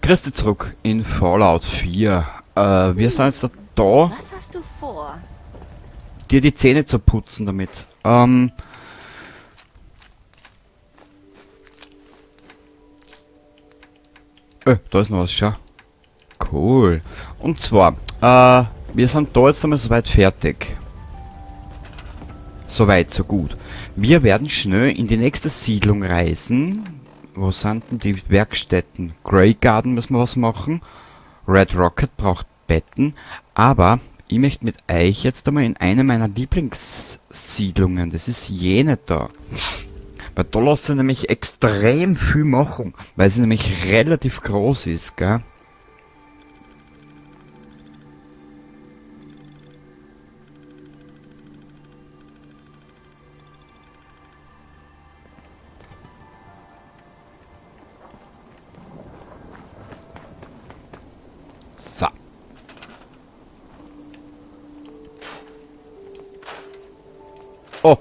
Grüß dich zurück in Fallout 4. Wir sind jetzt da, Was hast du vor? Dir die Zähne zu putzen damit. Da ist noch was, schau. Cool. Und zwar, wir sind da jetzt einmal soweit fertig. Soweit, so gut. Wir werden schnell in die nächste Siedlung reisen. Wo sind denn die Werkstätten? Grey Garden müssen wir was machen. Red Rocket braucht Betten. Aber ich möchte mit euch jetzt einmal in eine meiner Lieblingssiedlungen. Das ist jene da. Weil da lässt sich nämlich extrem viel machen. Weil sie nämlich relativ groß ist, gell? So. Oh.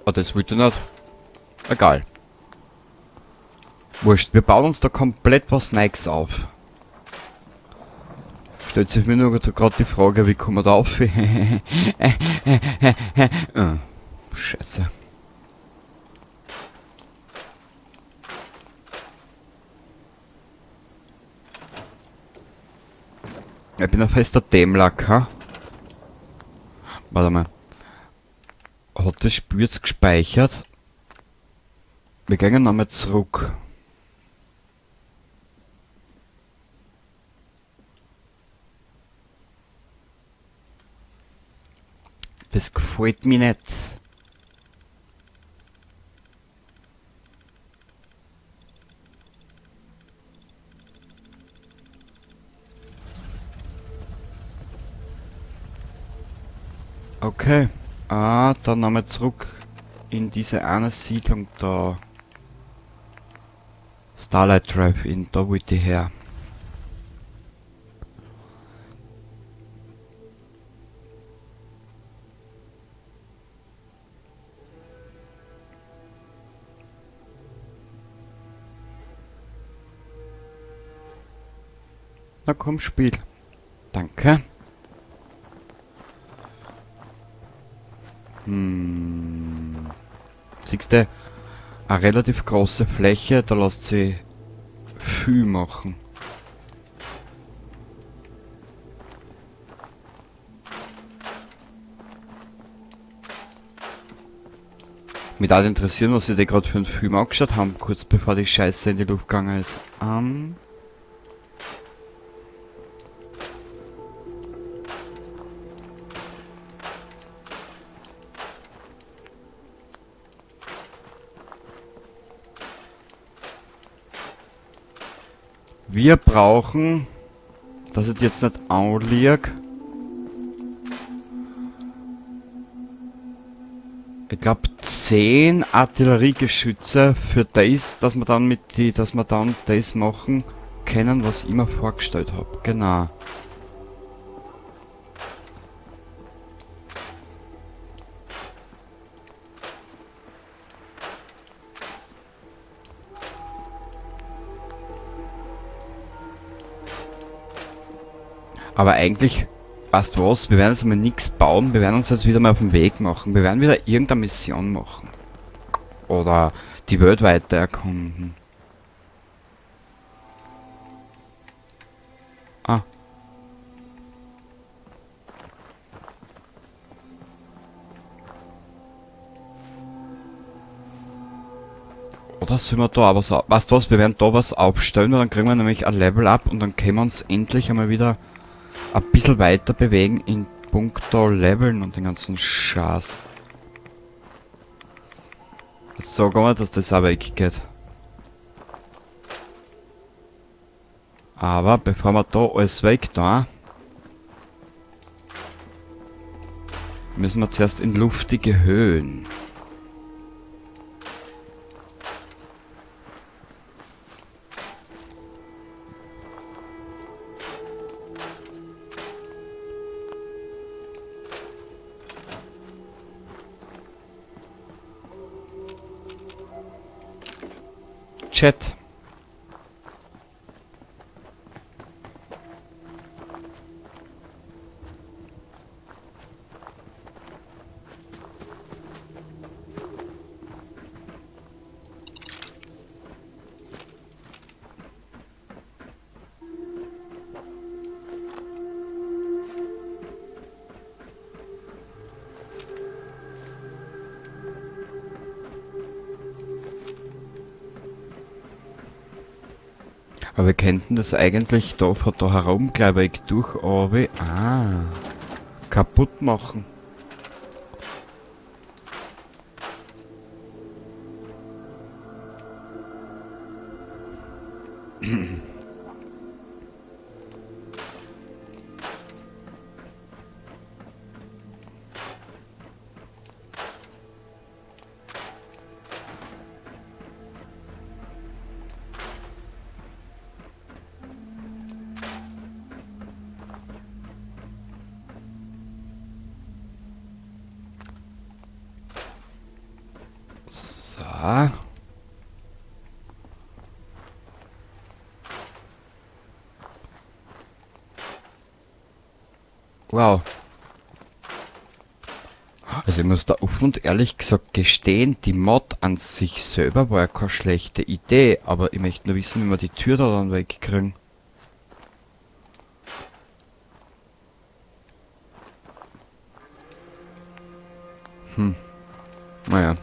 Oh, das wollte ich nicht. Egal. Wurscht, wir bauen uns da komplett was Neues auf. Stellt sich mir nur grad die Frage, wie kommen wir da auf? Scheiße. Ich bin ein fester Dämlack, ha? Warte mal. Hat das Spiel jetzt gespeichert? Wir gehen nochmal zurück. Das gefällt mir nicht. Okay. Ah, dann nochmal zurück in diese eine Siedlung da. Starlight Drive-In, da wollte ich her. Na komm, Spiel. Danke. Siehst du, eine relativ große Fläche, da lässt sich viel machen. Mich würde interessieren, was sie da gerade für einen Film angeschaut haben, kurz bevor die Scheiße in die Luft gegangen ist. Wir brauchen, dass ich jetzt nicht anlieg. Ich glaub 10 Artilleriegeschütze für das, dass wir dann mit die, dass wir dann das machen können, was ich mir vorgestellt hab. Genau. Aber eigentlich, weißt du was, wir werden jetzt einmal nix bauen, wir werden uns jetzt wieder mal auf den Weg machen. Wir werden wieder irgendeine Mission machen. Oder die Welt weiter erkunden. Ah. Oder sollen wir da was au-, weißt du was, wir werden da was aufstellen, weil dann kriegen wir nämlich ein Level up und dann können wir uns endlich einmal wieder ein bisschen weiter bewegen in puncto Leveln und den ganzen Scheiß. Jetzt sag mal, dass das auch weggeht. Aber bevor wir da alles weg da, müssen wir zuerst in luftige Höhen. Chat. Aber wir könnten das eigentlich da von da herum gleich weg durch, aber kaputt machen. So. Wow. Also ich muss da offen und ehrlich gesagt gestehen, die Mod an sich selber war ja keine schlechte Idee, aber ich möchte nur wissen, wie wir die Tür da dann wegkriegen. Naja.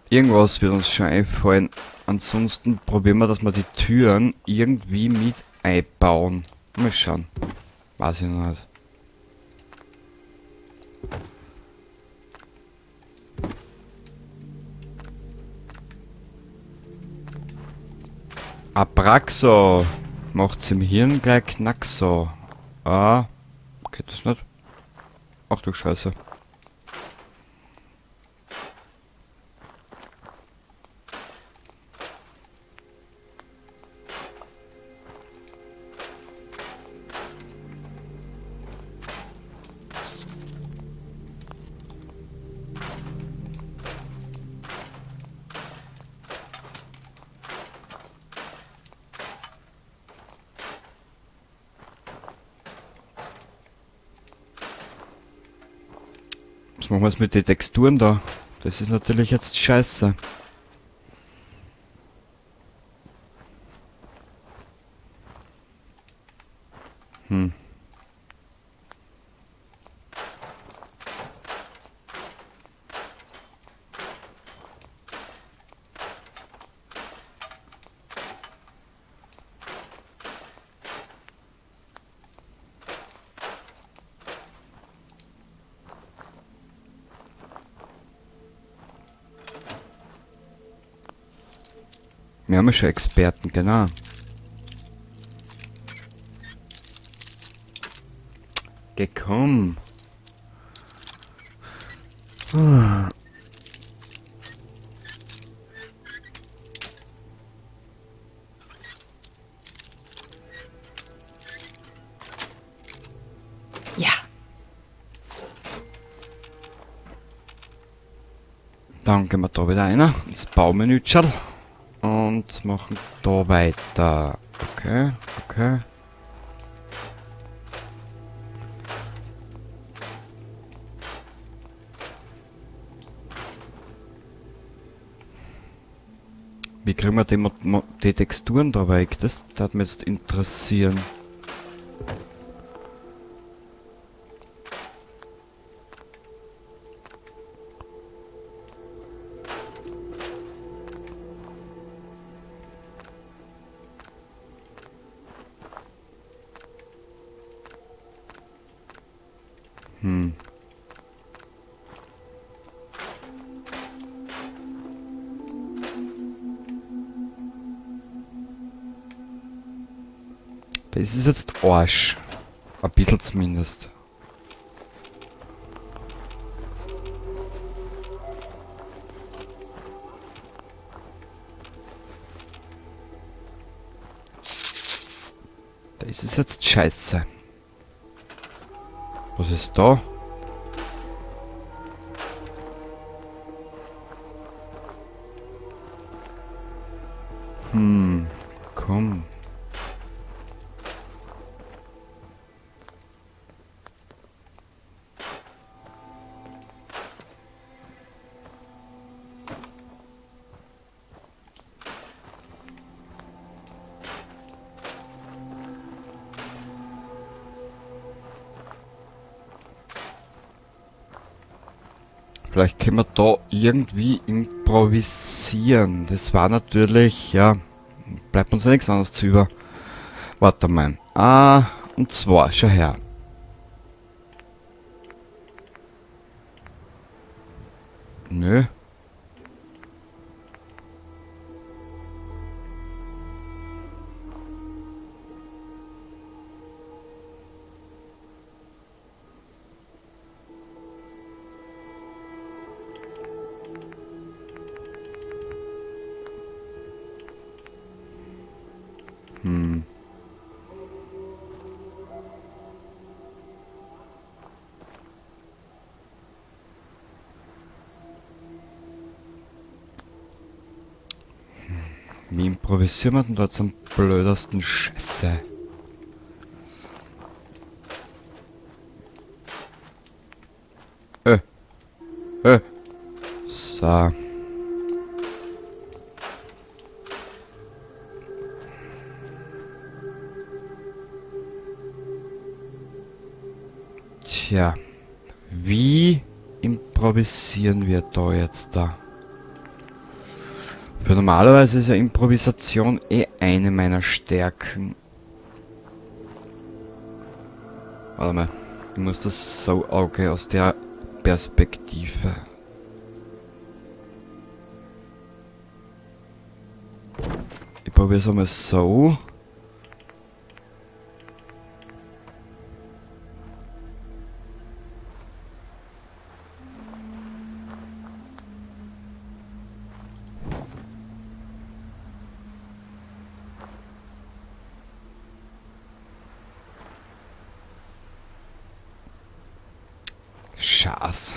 Irgendwas wird uns schon einfallen. Ansonsten probieren wir, dass wir die Türen irgendwie mit einbauen. Mal schauen. Weiß ich noch nicht. Abraxo macht's im Hirn gleich Knackso. Ah, geht das nicht? Ach du Scheiße. Was machen wir jetzt mit den Texturen da? Das ist natürlich jetzt scheiße. Wir haben ja schon Experten, genau. Gekommen. Ja. Dann gehen wir da wieder rein, ins Baumenü. Und machen da weiter. Okay, okay. Wie kriegen wir die Texturen da weg? Das würde mich jetzt interessieren. Das ist jetzt Arsch. Ein bisschen zumindest. Das ist jetzt scheiße. Was ist da? Komm. Vielleicht können wir da irgendwie improvisieren. Das war natürlich, ja, bleibt uns ja nichts anderes zu über. Warte mal. Ah, und zwar, schau her. Nö. Wie improvisieren wir denn da jetzt am blödesten Scheiße? So. Tja. Wie improvisieren wir da jetzt da? Für normalerweise ist ja Improvisation eh eine meiner Stärken. Warte mal, ich muss das so, okay, aus der Perspektive. Ich probiere es einmal so. Schaß.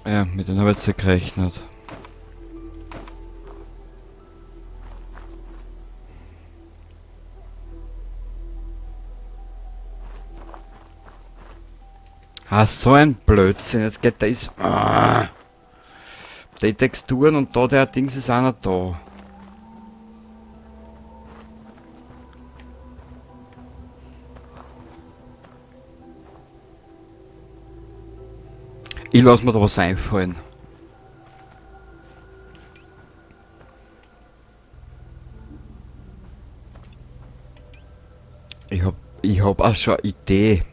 Ja, mit denen habe ich jetzt gerechnet. Ah, so ein Blödsinn. Jetzt geht da ist. Ah, die Texturen und da der Dings ist auch noch da. Ich lass mir da was einfallen. Ich hab auch schon eine Idee.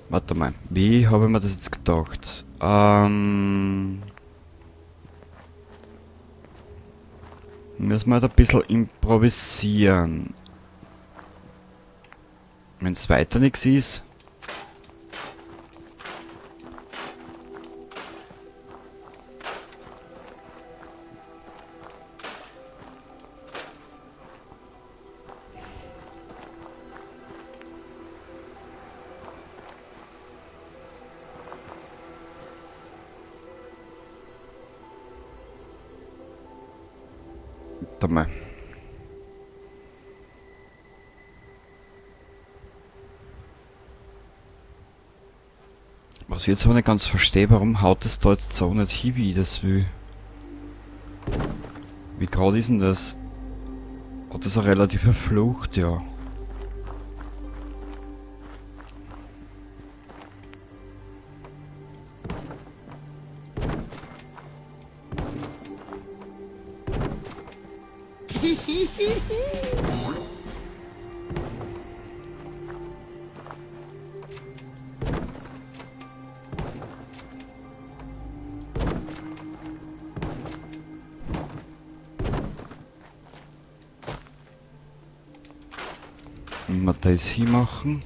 Warte mal, wie habe ich mir das jetzt gedacht? Müssen wir halt ein bisschen improvisieren. Wenn's weiter nix ist. Warte mal. Was ich jetzt aber nicht ganz verstehe, warum haut das da jetzt so nicht hin, wie ich das will? Wie grad ist denn das? Hat das eine relative Flucht, ja. Wenn wir das hier machen.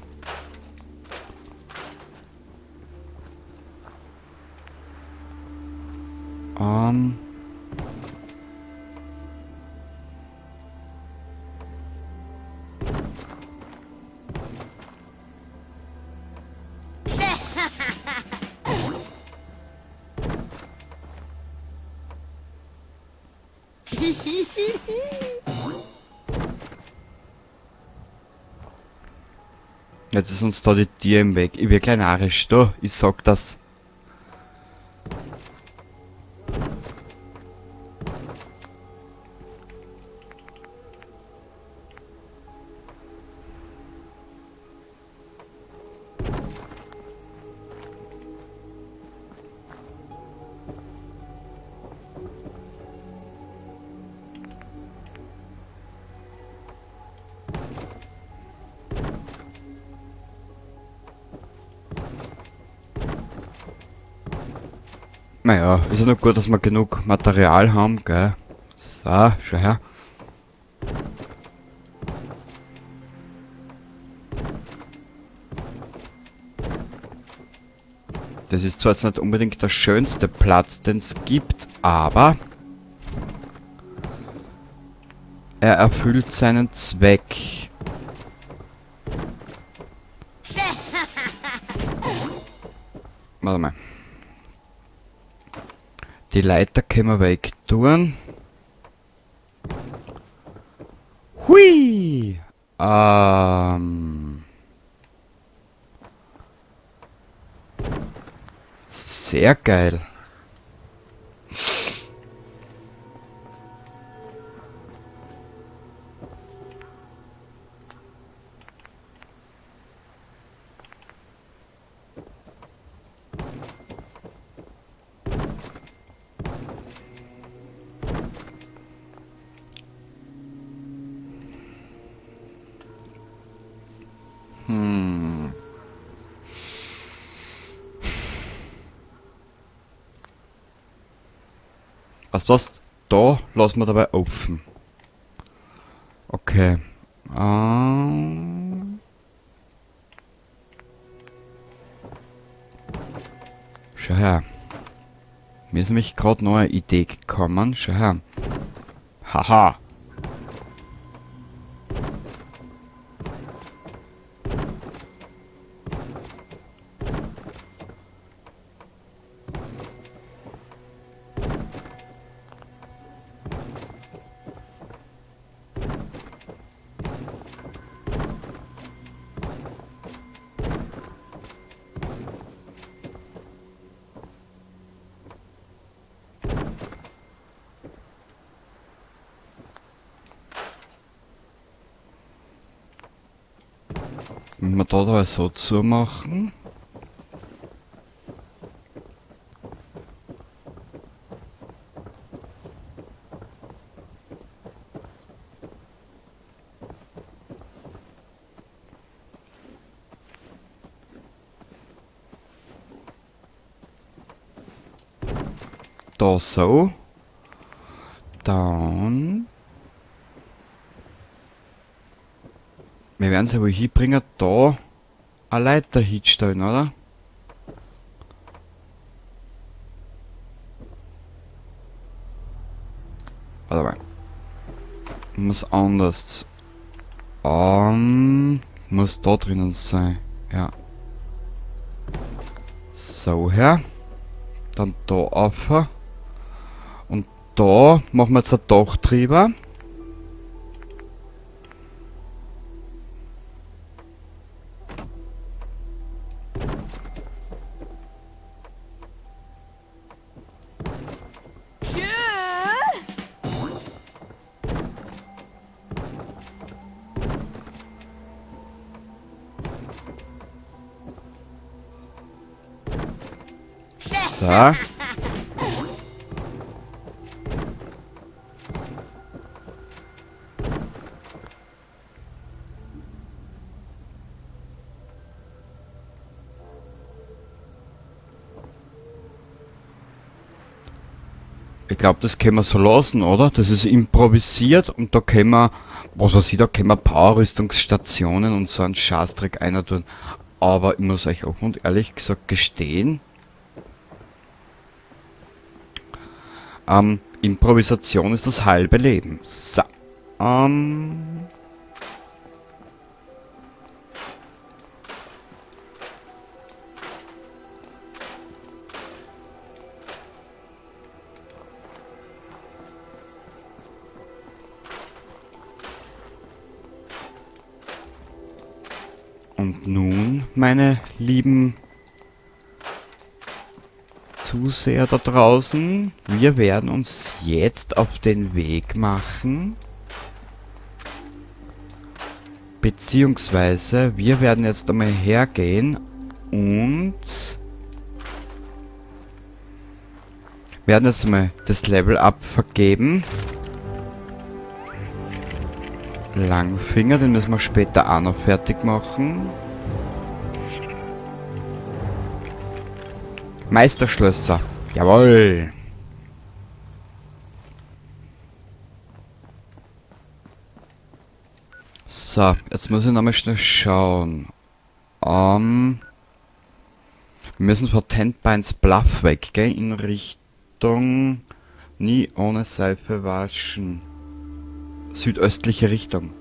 Jetzt ist uns da die Tür im Weg. Ich bin gleich narrisch da. Ich sag das. Naja, ist ja noch gut, dass wir genug Material haben, gell? So, schau her. Das ist zwar jetzt nicht unbedingt der schönste Platz, den es gibt, aber er erfüllt seinen Zweck. Warte mal. Die Leiter können wir weg tun. Hui! Sehr geil. Was das? Da lassen wir dabei offen. Okay. Schau her. Mir ist nämlich grad noch eine Idee gekommen. Schau her. Haha. Wenn wir da dabei so zumachen. Da so. Dann. Wir werden sie wohl hinbringen, da eine Leiter hinstellen, oder? Warte mal. Muss anders. Muss da drinnen sein. Ja. So her. Dann da auf. Und da machen wir jetzt ein Dach drüber. So. Ich glaub, das können wir so lassen, oder? Das ist improvisiert und da können wir, was weiß ich, da können wir Powerrüstungsstationen und so einen Scheißdreck einer tun. Aber ich muss euch offen und ehrlich gesagt gestehen, Improvisation ist das halbe Leben. So. Und nun, meine lieben Zuseher da draußen, wir werden uns jetzt auf den Weg machen. Beziehungsweise, wir werden jetzt einmal hergehen und werden jetzt einmal das Level Up vergeben. Langfinger, den müssen wir später auch noch fertig machen. Meisterschlösser. Jawohl. So, jetzt muss ich nochmal schnell schauen. Wir müssen von Tenpines Bluff weg, gell? In Richtung... Nie ohne Seife waschen. Südöstliche Richtung.